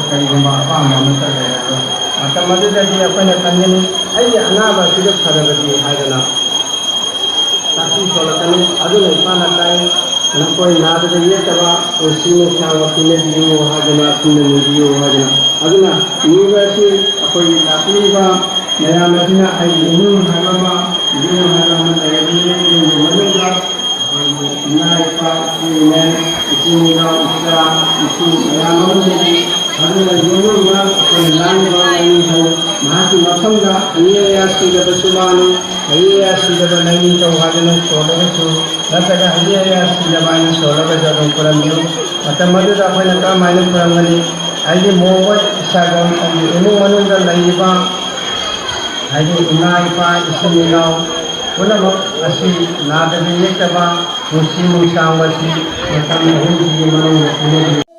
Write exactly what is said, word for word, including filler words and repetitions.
ꯀꯔꯤꯒꯨꯝꯕ ꯑꯄꯥꯝꯕ ꯑꯃꯠꯇ ꯂꯩꯔꯔꯣꯏ꯫ ꯃꯇꯝ ꯑꯗꯨꯗꯗꯤ ꯑꯩꯈꯣꯏꯅ ꯈꯟꯒꯅꯤ, "ꯑꯩꯒꯤ ꯑꯅꯥꯕ ꯑꯁꯤꯗ ꯐꯔꯕꯗꯤ" ꯍꯥꯏꯗꯅ ꯇꯥꯛꯄꯤ ꯁꯣꯜꯂꯛꯀꯅꯤ꯫ ꯑꯗꯨꯅ ꯏꯁꯥꯅ ꯇꯥꯏ, "ꯅꯈꯣꯏ ꯅꯥꯗꯕ ꯌꯦꯛꯇꯕ ꯄꯨꯟꯁꯤ ꯅꯨꯡꯁꯥꯡꯕ ꯄꯤꯅꯕꯤꯌꯨ" ꯍꯥꯏꯗꯅ, "ꯊꯨꯅ ꯅꯤꯕꯤꯌꯨ" ꯍꯥꯏꯗꯅ꯫ ꯑꯗꯨꯅ ꯅꯤꯕ ꯑꯁꯤ ꯑꯩꯈꯣꯏꯒꯤ ꯇꯥꯛꯄꯤꯔꯤꯕ ꯃꯌꯥꯝ ꯑꯁꯤꯅ ꯑꯩꯒꯤ ꯏꯃꯨꯡ ꯍꯥꯏꯕ ꯑꯃ, ꯌꯨꯝ ꯍꯥꯏꯕ ꯑꯃ ꯂꯩꯔꯕꯅꯤ꯫ ꯌꯨꯝꯒꯤ ꯃꯅꯨꯡꯗ ꯑꯩꯈꯣꯏꯒꯤ ꯏꯃꯥ ꯏꯄꯥ, ꯏꯆꯤꯟ ꯏꯅꯥꯎ, ꯏꯆꯥ ꯏꯁꯨ ꯃꯌꯥꯝ ꯑꯃ ꯂꯩꯔꯤ꯫ ꯑꯗꯨꯅ ꯌꯨꯝꯂꯣꯟꯅ ꯑꯩꯈꯣꯏꯅ ꯉꯥꯡꯂꯤꯕ ꯂꯥꯏꯅꯤꯡꯊꯧ, ꯃꯍꯥꯛꯀꯤ ꯃꯐꯝꯗ ꯍꯌꯦ ꯑꯌꯥ ꯁꯤꯗꯕꯁꯨ ꯃꯥꯅꯤ, ꯍꯌꯦ ꯑꯌꯥ ꯁꯤꯗꯕ ꯂꯥꯏꯅꯤꯡꯊꯧ ꯍꯥꯏꯗꯅ ꯁꯣꯜꯂꯒꯁꯨ, ꯅꯠꯇ꯭ꯔꯒ ꯍꯌꯦ ꯑꯌꯥ ꯁꯤꯗꯕ ꯍꯥꯏꯅ ꯁꯣꯜꯂꯒꯁꯨ ꯑꯗꯨꯝ ꯈꯨꯔꯝꯕꯤꯌꯨ꯫ ꯃꯇꯝ ꯑꯗꯨꯗ ꯑꯩꯈꯣꯏꯅ ꯀꯔꯝꯍꯥꯏꯅ ꯈꯨꯔꯝꯒꯅꯤ? ꯑꯩꯒꯤ ꯃꯣꯡꯒꯣꯜ ꯏꯁꯥꯒꯣꯟ, ꯑꯩꯒꯤ ꯏꯃꯨꯡ ꯃꯅꯨꯡꯗ ꯂꯩꯔꯤꯕ ꯍꯥꯏꯗꯤ ꯏꯃꯥ ꯏꯄꯥ, ꯏꯆꯤꯟ ꯏꯅꯥꯎ ꯄꯨꯝꯅꯃꯛ ꯑꯁꯤ ꯅꯥꯗꯕ ꯌꯦꯛꯇꯕ, ꯅꯨꯡꯁꯤ ꯅꯨꯡꯁꯥꯡꯕꯁꯤ ꯃꯇꯝ ꯑꯍꯨꯝꯁꯤꯒꯤ ꯃꯅꯨꯡꯗ ꯄꯤꯅꯕꯤꯌꯨ꯫